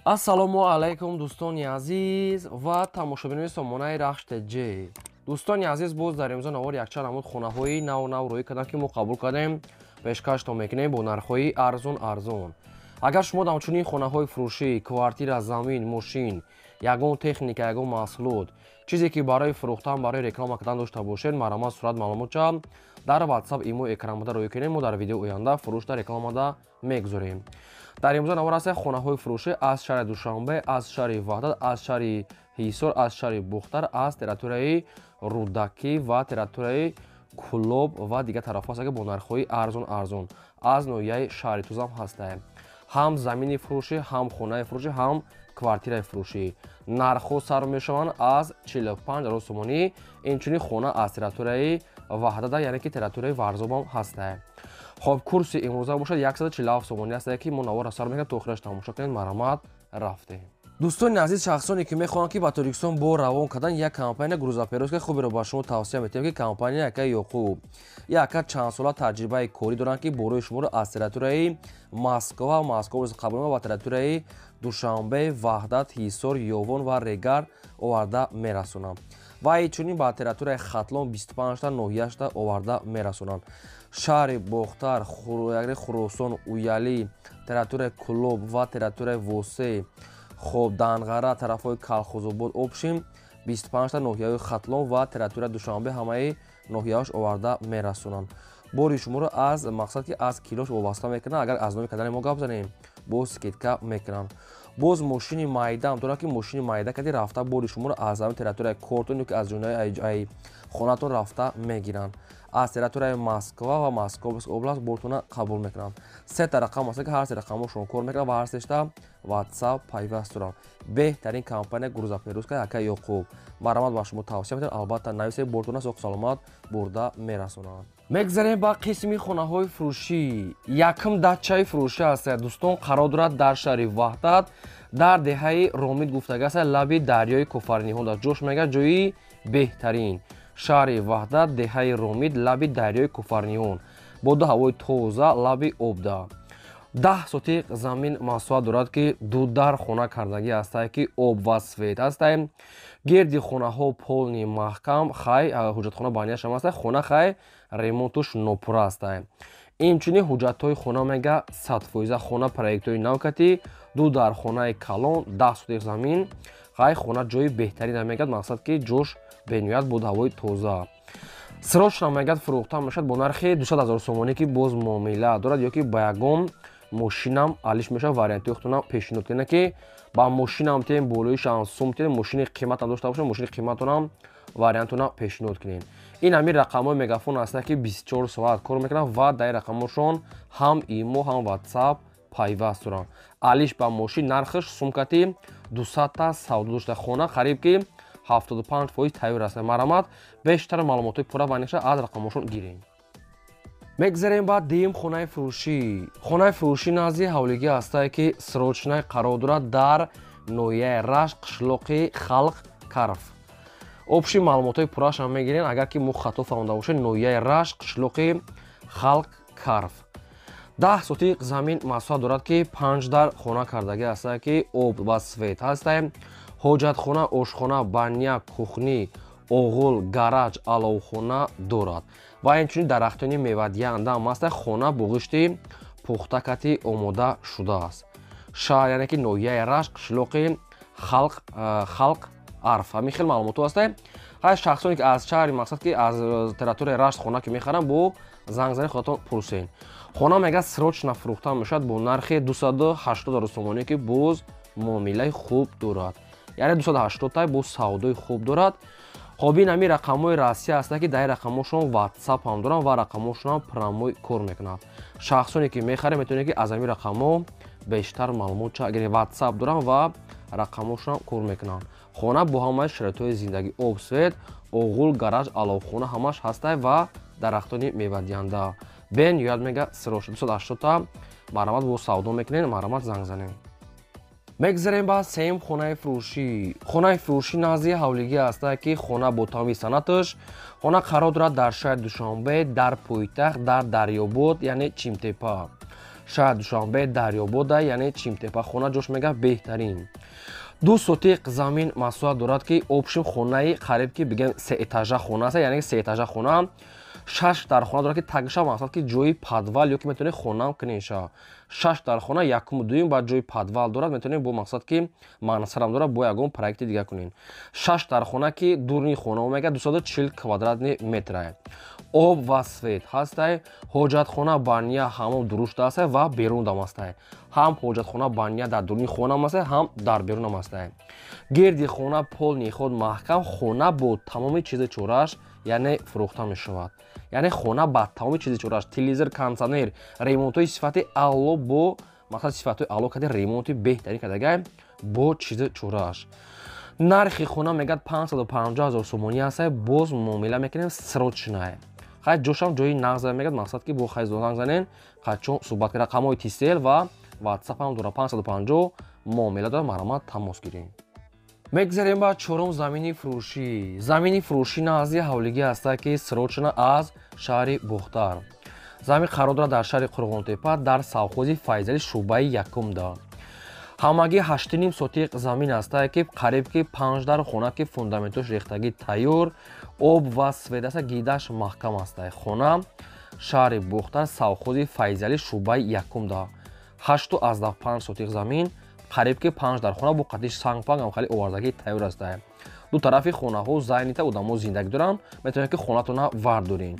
Ассалому алайкум, дӯстони азиз ва тамошобинони сомонаи Рахш ТЖ. Дӯстони азиз, боз дар имзо навор якчанд намуд хонаҳои нав нав рӯй кардам, ки мо қабул кардем, пешкаштон мекунем бо нархҳои арзон арзон. Агар шумо ҳамчунин хонаҳои фурӯшӣ, квартира, замин, мошин, ягон техника, ягон маҳсулот, чизе ки барои фурӯхтан, барои реклама кардан дошта бошед, марҳамат, сурат маълумотча дар WhatsApp, имо экранбуда рӯй кунем, мо дар видео оянда фурӯшда рекламада мегузорем. Дар имрӯза навор ҳастем хонаҳои фурӯшӣ аз шаҳри Душанбе, аз шаҳри Ваҳдат, аз шаҳри Ҳисор, аз шаҳри Бухтар, аз территорияи Рӯдакӣ ва территорияи Кӯлоб ва дигар тарафҳо ҳаст, ки бо нархҳои арзон арзон аз ноҳияи шаҳри Тузам ҳастаем. Ҳам замини фурӯшӣ, ҳам хонаи фурӯшӣ, ҳам квартираи фурӯшӣ. Нархҳо сар мешаванд аз 45 ҳазор сомонӣ. Инчунин хона аз территорияи Ваҳдата, яъне ки территорияи Варзобам ҳастаем. Хоб, курси имрӯза бошад 147 сомонӣ ҳастае, ки мо наворро сар мекунем, то охираш тамошо кунед. Марҳамат, рафтем. Дӯстони азиз, шахсоне ки мехоҳанд, ки ба Тоҷикистон бор равон кардан, як компания грузоперевозка хуберо ба шумо тавсия метиҳем, ки компания яка Ёқуб. Яка чандсола таҷрибаи корӣ доранд, ки борои шуморо аз территорияи Москва, Москва қабул ва территорияи Душанбе, Ваҳдат, Ҳисор, Ёвон ва Регар оварда мерасонанд. Ва инчунин ба территорияи Хатлон 25та ноҳияшта оварда мерасонанд. Шаҳри Бохтар, Хуросон, Уялӣ, территорияи Кӯлоб ва территорияи Восе, хоб, Данғара, тарафҳои Калхозобод, общем 25та ноҳияҳои Хатлон ва территорияи Душанбе ҳамаи ноҳияҳош оварда мерасонанд. Бори шуморо аз мақсад ки аз килош вобаста мекунанд, агар аз номи кардани мо гап занем, боз скидка мекунанд. Боз мошини майдаам дорад, ки мошини майда кади рафта бори шуморо аз ҳамин территорияи кортон ё ки аз ҷонаи хонатон рафта мегиранд. Аз территорияи Москва ва Московская область бортона қабул мекунанд. Сета рақам аст, ки ҳар се рақамошон кор мекунанд ва ҳар сешта WhatsApp пайваст доранд. Беҳтарин компания грузоперевозка яка Ёқуб. Марҳамат, ба шумо тавсия медиҳам, албатта нависед, бортона соқ саломат бурда мерасонанд. Мегзарем ба қисми хонаҳои фурӯшӣ. Якум дачаи фурӯшӣ аст, дӯстон, қарор дорад дар шаҳри Ваҳдат, дар деҳаи Ромид гуфтага аст, лаби дарёи Кофарниҳон аст. Ҷош мега ҷои беҳтарин. Шаҳри Ваҳдат, деҳаи Ромид, лаби дарёи Кофарниҳон, боду ҳавои тоза, лаби обда. 10 сотиқ замин масоҳат дорад, ки ду дар хона кардагӣ ҳастае, ки об ва свет ҳастае. Гирди хонаҳо полный маҳкам, хай ҳуҷҷатхона банияшам ҳастае, хона хай ремонтуш нопурра ҳастае. Инчунин ҳуҷҷатҳои хона мега 100%, хона проектҳои навкати, ду дар хонаи калон, 10 сотиқ замин, хай хона ҷои беҳтарин мегад, мақсад ки ҷош бениҳоят буд, ҳавои тоза. Срочно мегад фурӯхта мешавад бо нархи 200 ҳазор сомонӣ, ки боз муомила дорад ё ки ба ягон мошинам алиш мешавад. Вариантҳои худтона пешниҳод кунед, ки ба мошинам тем, болоишам сум тем, мошини қиматам дошта бошед, мошини қиматонам вариантона пешниҳод кунед. Ин ҳамин рақамҳои мегафон ҳастанд, ки 24 соат кор мекунанд ва дар рақамҳошон ҳам имо, ҳам WhatsApp пайваст доранд. Алиш ба мошин нархаш сумкати 200та савдо дошта, хона қариб ки 75% тайёр аст. Марҳамат, бештар маълумотҳои пурра ва аниқша аз рақамҳошон гирем. Мегзарем ба дуюм хонаи фурӯшӣ. Хонаи фурӯшӣ назди ҳавлигӣ ҳастае, ки срочно қарор дорад дар ноҳияи Рашт, қишлоқи Халқ Карф. Общий маълумотҳои пуррашам мегирем, агар ки мо хато фаҳмода бошем, ноҳияи Рашт, қишлоқи Халқ Карф. 10 сотиқ замин масоҳат дорад, ки 5 дар хона кардагӣ ҳастае, ки об ва свет ҳастае. Ҳоҷатхона, ошхона, баня, кухни, оғул, гараж, аловхона дорад ва инчунин дарахтони мевадиҳанда ҳам ҳаста. Хона бо ғишти пухтакати омода шудааст. Шаҳр, яъне ки ноҳияи Рашт, қишлоқи Халқ Арф. Ҳамин хел маълумотҳо ҳастае. Ҳар шахсоне ки аз шаҳри мақсад ки аз территорияи Рашт хона ки мехаранд, бо занг зани худатон пурсен. Хона мега срочно фурӯхта мешавад бо нархи 280 ҳазор сомонӣ, ки боз муомилаи хуб дорад. Яъне 280 та боз савдои хуб дорад. Хоб, ин ҳамин рақамҳои Россия ҳастанд, ки дар ин рақамҳошон WhatsApp ҳам доранд ва рақамҳошонам прямой кор мекунанд. Шахсоне ки мехаред, метавонед, ки аз ҳамин рақамҳо бештар маълумот гиред. WhatsApp доранд ва рақамҳошонам кор мекунанд. Хона бо ҳамаи шароитҳои зиндагӣ, об, свет, оғул, гараж, аловхона ҳамаш ҳастае ва дарахтони мевадиҳанда. Бениҳоят мега срочно 280та. Марҳамат, бо савдо мекунед, марҳамат, занг занед. Мегзарем ба сеюм хонаи фурӯшӣ. Хонаи фурӯшӣ назди ҳавлигӣ ҳастае, ки хона бо тамоми санъаташ. Хона қарор дорад дар шаҳри Душанбе, дар пойтахт, дар Дарёбод, яъне Чимтепа. Шаҳри Душанбе, Дарёбода, яъне Чимтепа хона ҷош мега беҳтарин. 2 сотиқ замин масоҳат дорад, ки общем хонаи қариб ки бигем се этажа хона аст, яъне се этажа хона. 6 дархона дорад, ки тагша мақсад ки ҷои подвал ё ки метавонед хонаам кунед ша. 6 дархона, якуму дуюм баъд ҷои подвал дорад, метавонед бо мақсад ки мансарам дорад, бо ягон проекти дига кунед. 6 дархона, ки дурни хона мега 240 квадратни метра. Об ва свет ҳастай, ҳоҷатхона, баня, ҳамом дурушта ҳастай ва берун дам ҳастай. Ҳам ҳоҷатхона, баня дар дуруни хона ҳастай, ҳам дар берунам ҳастай. Гирди хона полный худ маҳкам, хона бо тамоми чизи чорааш, яъне фурӯхта мешавад. Яъне хона ба тамоми чизи чорааш, телевизор, кондиционер, ремонтҳои сифати аъло, бо мақсад сифатҳои аъло карда, ремонти беҳтарин кардагай бо чизи чорааш. Нархи хона мегӯяд 550 ҳазор сомонӣ ҳастай, боз муомила мекунем, срочная. Хай ҷошам ҷои нағз мегӯяд, мақсад ки бо хай занг занен, қачон суҳбат карда, рақамҳои Тисел ва WhatsApp ҳам дорад. 550 муомила дорад, марҳамат, тамос гирем. Мегзарем ба чорум замини фурӯшӣ. Замини фурӯшӣ назди ҳавлигӣ ҳастад, ки срочно аз шаҳри Бухтар. Замин қарор дорад дар шаҳри Қурғонтепа, дар совхози Файзали, шӯъбаи якумда. Ҳамагӣ 8,5 сотиқ замин ҳастад, ки қариб ки 5 дар хона, ки фундаментош рехтагӣ тайёр, об ва свет аста, гидаш маҳкам ҳастад. Хона шаҳри Бухтар, совхози Файзали, шӯъбаи якумда. 8,5 сотиқ замин, қариб ки 5 дар хона бо қатиш сангпанг ҳам хеле овардагӣ тайёр ҳастад. Ду тарафи хонаҳо зайнита одамо зиндагӣ доранд, метавонед ки хонатона вардоред.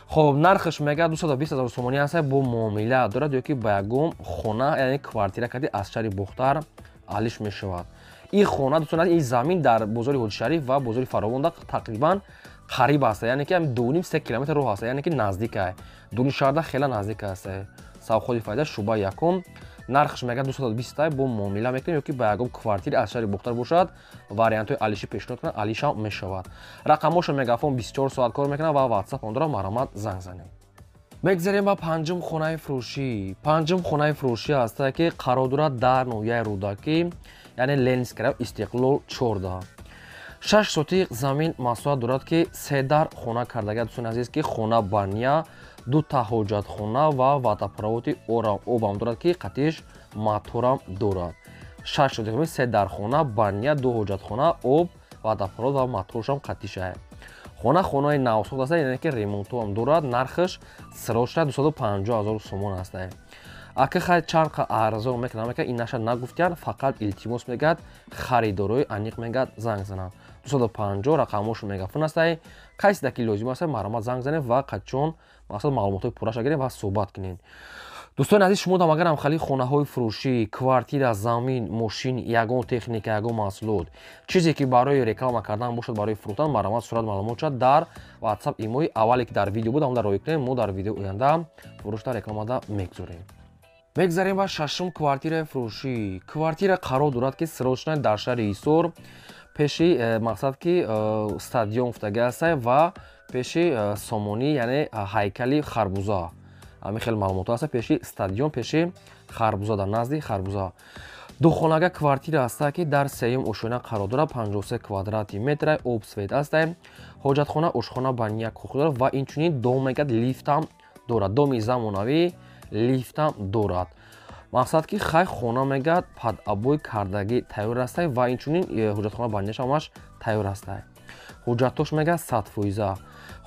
Хоб, нархаш мегӯяд 220 ҳазор сомонӣ ҳастад, бо муомила дорад ё ки ба ягон хона, яъне квартира кади аз шаҳри Бухтар алиш мешавад. Ин хона, дӯстон, ин замин дар бозори Ҳоҷишариф ва бозори Фаровонда тақрибан қариб аст, яъне ки 2,5-3 километр роҳ аст, яъне ки наздик аст. Дуни шаҳрда хеле наздик аст. Совхози Файза, шӯъбаи якум. Нархаш мегӯяд 220, бо муомила мекунем ё ки ба ягон квартира аз шаҳри Бухтар бошад, вариантҳои алишӣ пешниҳод кунад, алишам мешавад. Рақамҳошо Мегафон 24 соат кор мекунад ва WhatsApp он дорад, марҳамат, занг занед. Мегзарем ба панҷум хонаи фурӯшӣ. Панҷум хонаи фурӯшӣ ҳастад, ки қарор дорад дар ноҳияи Рӯдакӣ, яъне Ленинский район, Истиқлол 14. 6 сотиқ замин масоҳат дорад, ки се дар хона кардага, дӯстони азиз, ки хона, баня, дута ҳоҷатхона ва водопроводи обам дорад, ки қатиш моторам дорад. 6 сотиқ, се дар хона, баня, ду ҳоҷатхона, об, водопровод ва моторшам қатишае. Хона хонаи навсохт аст, яъне ки ремонтҳоам дорад. Нархаш срочно 250 ҳазор сомон аст. Ака хай чанд қа арзон мекунам, мека ин наша нагуфтиян, фақат илтимос мегӯяд, харидорои аниқ мегӯяд занг зананд. 250 рақамҳошо Мегафон аст. Касе ки лозим аст, марҳамат, занг занед ва қачон мақсад маълумотҳои пурраша гиред ва суҳбат кунед. Дӯстони азиз, шумо дам агарам хали хонаҳои фурӯшӣ, квартира, замин, мошин, ягон техника, ягон маҳсулот, чизе ки барои реклама кардан бошад, барои фурӯхтан, марҳамат, сурат, маълумот шад дар WhatsApp имои аввале ки дар видео буд, ҳамон дар роҳӣ кунед, мо дар видео оянда фурӯшта рекламада мегузорем. Мегзарем ба шашум квартираи фурӯшӣ. Квартира қарор дорад, ки срочно дар шаҳри Ҳисор, пеши мақсад ки стадион гуфтагӣ ҳастай ва пеши Сомонӣ, яъне ҳайкали харбуза. Ҳамин хел маълумотҳо ҳаста, пеши стадион, пеши харбуза, дар назди харбуза. Духонага квартира ҳаста, ки дар сеюм ошёна қарор дорад, 53 квадрати метра, об, свет ҳастай, ҳоҷатхона, ошхона, баня, кухня дорад ва инчунин дом мегӯяд лифтам дорад, доми замонавӣ, лифтам дорад. Мақсад ки хай хона мегӯяд под обои кардагӣ тайёр ҳастай ва инчунин ҳоҷатхона, баняш ҳамаш тайёр ҳастай. Ҳуҷҷатош мегӯяд 100%.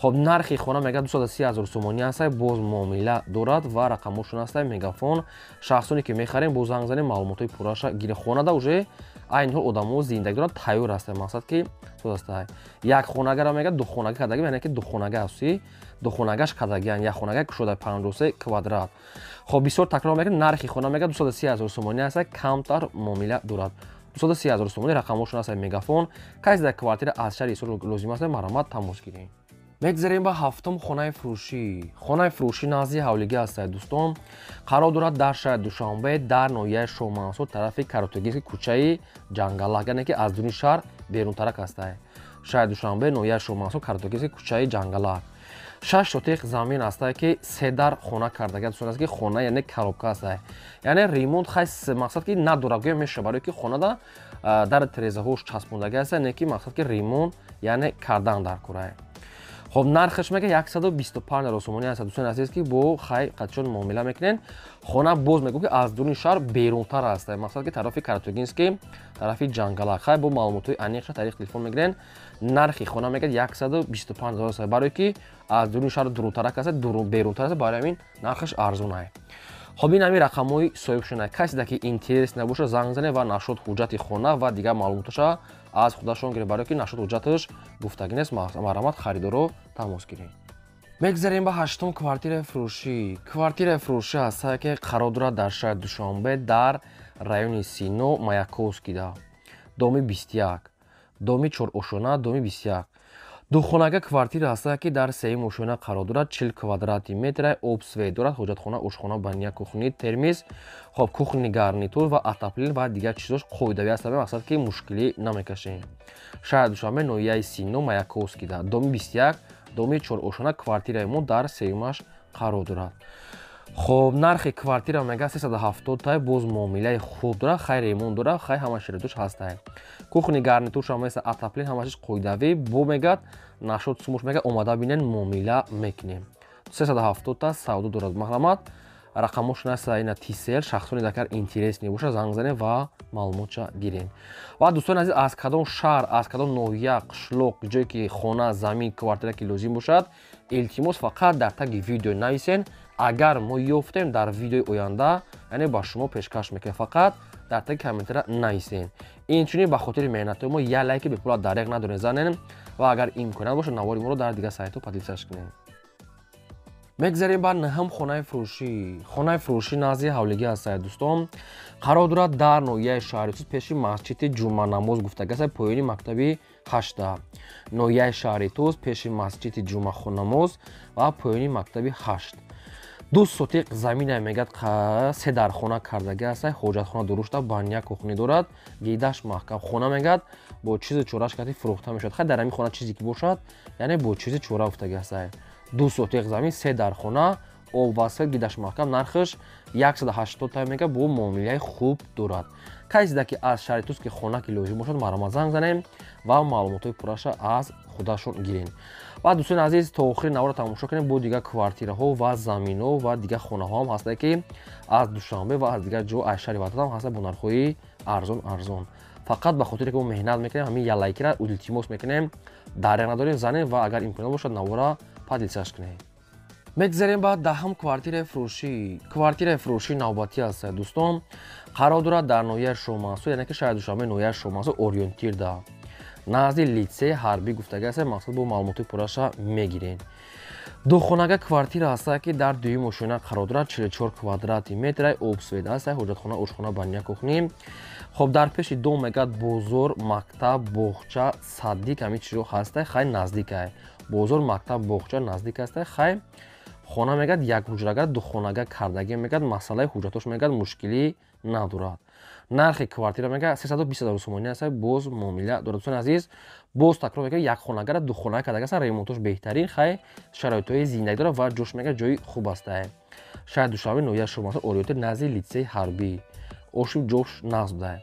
Хоб, нархи хона мегӯяд 230 ҳазор сомонӣ ҳастай, боз муомила дорад ва рақамҳошон ҳастай Мегафон. Шахсоне ки мехарем, боз занг занем, маълумотҳои пурраша гирем. Хонада уже айни ҳол одамо зиндагӣ доранд, тайёр ҳастай, мақсад ки ҳастай. Як хонагара мегӯяд духонага кардагӣ, яъне ки духонага ҳасти, духонагаш кардагиан, як хонага кушода, 53 квадрат. Хоб, бисёр такрор мекунем, нархи хона мегӯяд 230 ҳазор сомонӣ ҳастай, камтар муомила дорад. 230 ҳазор сомонӣ, рақамҳошон ҳастай Мегафон. Касе дар квартира аз шаҳри Ҳисор лозим аст, марҳамат, тамос гирем. Мегзарем ба ҳафтум хонаи фурӯшӣ. Хонаи фурӯшӣ назди ҳавлигӣ ҳастад, дӯстон, қарор дорад дар шаҳри Душанбе, дар ноҳияи Шоҳмансур, тарафи Каротагински, кӯчаи Ҷангалак, яъне ки аз дуни шаҳр берунтарак ҳастад. Шаҳри Душанбе, ноҳияи Шоҳмансур, Каротагински, кӯчаи Ҷангалак. 6 сотиқ замин ҳастад, ки се дар хона кардага, дӯстон, аст, ки хона яъне коробка ҳастад, яъне ремонт хай мақсад ки надорад, гӯя мешавад, барои ки хонада дар терезаҳош часпондагӣ аст, яъне ки мақсад ки ремонт яъне кардан дар кора. Хоб, нархаш мега 125 000 сомонӣ аст, дӯстони азиз, ки бо хай қатишон муомила мекунен. Хона боз мегӯ, ки аз дуруни шаҳр берунтар аст, мақсад ки тарафи Каратогинский, тарафи Ҷангалак. Хай, бо маълумотҳои аниқша тариқи телефон мегирен. Нархи хона мегӯяд 125 000 аст, барое ки аз дуруни шаҳр дурунтарак аст, берунтар аст, барои ҳамин нархаш арзон аст. Хоб, ин ҳамин рақамҳои соҳибшона. Каседа ки интерес набошад, занг занед ва нашуд ҳуҷҷати хона ва дигар маълумоташа аз худашон гиред, барое ки нашуд ҳуҷҷаташ гуфтагӣ нест. Марҳамат, харидоро тамос гиред. Мегзарем ба ҳаштум квартираи фурӯшӣ. Квартираи фурӯшӣ ҳастае, ки қарор дорад дар шаҳри Душанбе, дар райони Сино, Маяковскида, доми 21, доми чорошона, доми 21. Духонага квартира ҳастае, ки дар сеюм ошёна қарор дорад, 40 квадрати метра, об, свет дорад, ҳоҷатхона, ошхона, баня, кухни, термиз, хоб, кухонный гарнитур ва отопление ва дигар чизош қоидавӣ аст, мақсад ки мушкилӣ намекашем. Шаҳри Душанбе, ноҳияи Сино, Маяковскида, доми 21, доми чорошона, квартираи мо дар сеюмаш қарор дорад. Хоб, нархи квартира мега 370 тай, боз муомилаи хуб дорад, хай, ремонт дорад, хай, ҳама шароитош ҳастай. Кухонный гарнитурш ҳам ҳаста, отопление, ҳама чиз қоидавӣ. Бо мегӯяд нашуд сумуш, мега омада бинен, муомила мекунем. 370 та савдо дорад. Марҳамат, рақамошон аста ина Тисел. Шахсоне дакар интерес мебошад, занг занед ва маълумотша гирен. Ва дӯстони азиз, аз кадом шаҳр, аз кадом ноҳия, қишлоқ, ҷое ки хона, замин, квартира ки лозим бошад, илтимос, фақат дар таги видео нависен. Агар мо ёфтем, дар видеои оянда, яъне ба шумо пешкаш мекунем. Фақат дар таги комментария нависен. Инчунин ба хотири меҳнатҳои мо як лайки бепула дареғ надорем, занем ва агар имконият бошад, навори моро дар дигар сайтҳо поделиться кунем. Мегзарем ба наҳум хонаи фурӯшӣ. Хонаи фурӯшӣ назди ҳавлигӣ ҳастад, дӯстон, қарор дорад дар ноҳияи шаҳри Тус, пеши масҷиди Ҷумъанамоз гуфтага аст, поёни мактаби ҳашта. Ноҳияи шаҳри Тус, пеши масҷиди Ҷумъахонамоз ва поёни мактаби ҳашт. 2 сотиқ замина мегӯяд, се дархона кардагӣ аст, ҳоҷатхона дурушта, баня, кухни дорад, гидаш маҳкам. Хона мегӯяд бо чизи чораш кати фурӯхта мешавад. Хай, дар ҳамин хона чизе ки бошад, яъне бо чизи чора гуфтагӣ аст. 2 сотиқ замин, се дархона, об ва свет, гидаш маҳкам. Нархаш 180 та мега, бо муомилаи хуб дорад. Каседа ки аз шаҳри Тус ки хона ки лозим бошад, марҳамат, занг занем ва маълумотҳои пурраша аз худашон гирем. Ва дӯстони азиз, то охири навора тамошо кунем. Бо дигар квартираҳо ва заминҳо ва дигар хонаҳо ҳам ҳастае, ки аз Душанбе ва аз дигар ҷо, аз шаҳри Ваҳдат ҳам ҳаста, бо нархҳои арзон арзон. Фақат ба хотире ки мо меҳнат мекунем, ҳамин як лайкира илтимос мекунем, дареғ надорем, занем ва агар имконият бошад, навора поделиться кунем. Мегзарем ба даҳум квартираи фурӯшӣ. Квартираи фурӯшӣ навбатӣ аст, дӯстон, қарор дорад дар ноҳияи Шоҳмансур, яъне ки шаҳри Душанбе, ноҳияи Шоҳмансур, Ориентирда, назди литсеи ҳарбӣ гуфтагӣ аст. Мақсад бо маълумоти пурраша мегирем. Духонага квартира ҳаста, ки дар дуюм ошёна қарор дорад, 44 квадрати метра, об, свет аст, ҳоҷатхона, ошхона, баня, кухни. Хоб, дар пеши дом мегӯяд бозор, мактаб, боғча, садик, ҳамин чизо ҳаста. Хай, наздикай бозор, мактаб, боғча наздик аста. Хай, хона мегӯяд як ҳуҷрага духонага кардагӣ, мегӯяд масъалаи ҳуҷҷатош мегӯяд мушкилӣ надорад. Нархи квартира мегӯяд 320 000 сомонӣ аст, боз муомила дорад. Дӯстони азиз, боз такрор мекунам, як хонагара духонага кардаги аст, ремонтош беҳтарин, хай, шароитҳои зиндагӣ дорад ва ҷош мегӯяд ҷои хуб аст. Шаҳри Душанбе, ноҳияи Шоҳмансур, Ориентир, назди литсеи ҳарбӣ, ошиб ҷош нағз буда.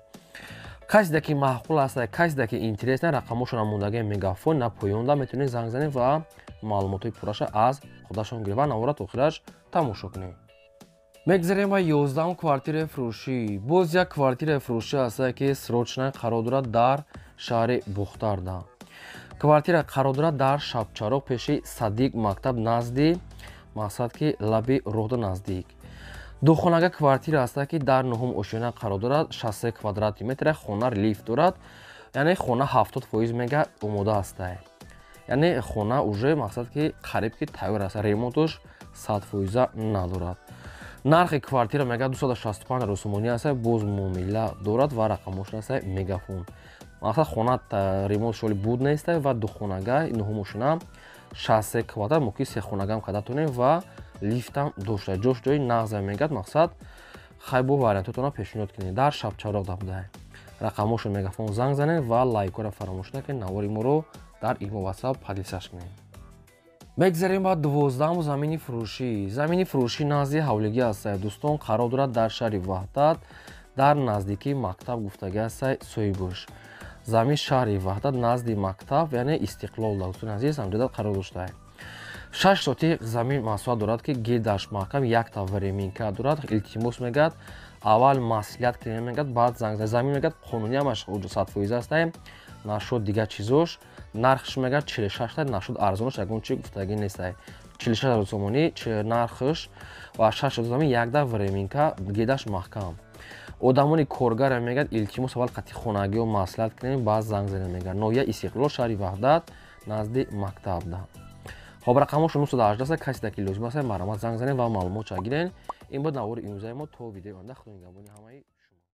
Каседа ки маъқул аст, каседа ки интерес на, рақамошона мондагии Мегафон на поёнда, метавонед занг занед ва маълумотҳои пурраша аз худашон гиред ва навора то охираш тамошо кунед. Мегзарем ба 11-ум квартираи фурӯшӣ. Боз як квартираи фурӯшӣ ҳастае, ки срочно қарор дорад дар шаҳри Бухтарда. Квартира қарор дорад дар Шабчароғ, пеши садик, мактаб назди, мақсад ки лаби роҳда наздик. Духонага квартира ҳастае, ки дар нуҳум ошёна қарор дорад, 63 квадрати метра. Хона лифт дорад, яъне хона 70% мега омода ҳастае, яъне хона уже мақсад ки қариб ки тайёр аст, ремонтош 100% надорад. Нархи квартира мега 265 000 сомонӣ аст, боз муомила дорад ва рақамош аст Мегафон. Мақсад, хона ремонт шоли буд неста ва духонага, нуҳум ошёна, 63 квадрат, мумкин сехонагам карда тонем ва лифтам дошта. Ҷош ҷои нағза мегӯяд. Мақсад, хай, бо вариантотона пешниҳод кунед. Дар Шабчароғ да буда рақамошо Мегафон, занг занед ва лайкҳоро фаромӯш накунед, навори моро дар имо, Ватсап поделиться кунед. Мегзарем ба 12-ум замини фурӯшӣ. Замини фурӯшӣ назди ҳавлигӣ аст, дӯстон, қарор дорад дар шаҳри Ваҳдат, дар наздикии мактаб гуфтагӣ аст соҳибош. Замин шаҳри Ваҳдат, назди мактаб, яъне Истиқлол, дӯстони азиз, ҳамҷода қарор доштае. 6 сотих замин масоҳат дорад, ки гирдаш маҳкам, якта временка дорад. Илтимос, мегӯяд, аввал маслиҳат кунем, мегӯяд, баъд занг. Замин, мегӯяд, қонунӣ, ҳамаш 100% астае. Нашуд дигар чизош, нархш, мегӯяд, 46 та, нашуд арзонаш ягон чи гуфтагӣ нестае. 46 000 сомонӣ нархш ва 6 сотих замин, якда временка, гирдаш маҳкам. Одамони коргара, мегӯяд, илтимос, аввал қати хонагиҳо маслиҳат кунем, баъд занг занем, мегӯяд. Ноҳия Истиқлол, шаҳри Ваҳдат, назди мактабда. Хоб, рақамошо 918. Каседа ки лозим аст, марҳамат, занг занем ва маълумотша гирен. Ин буд навори имрӯзаи мо. То видеои оянда, худо нигаҳбони ҳамаи.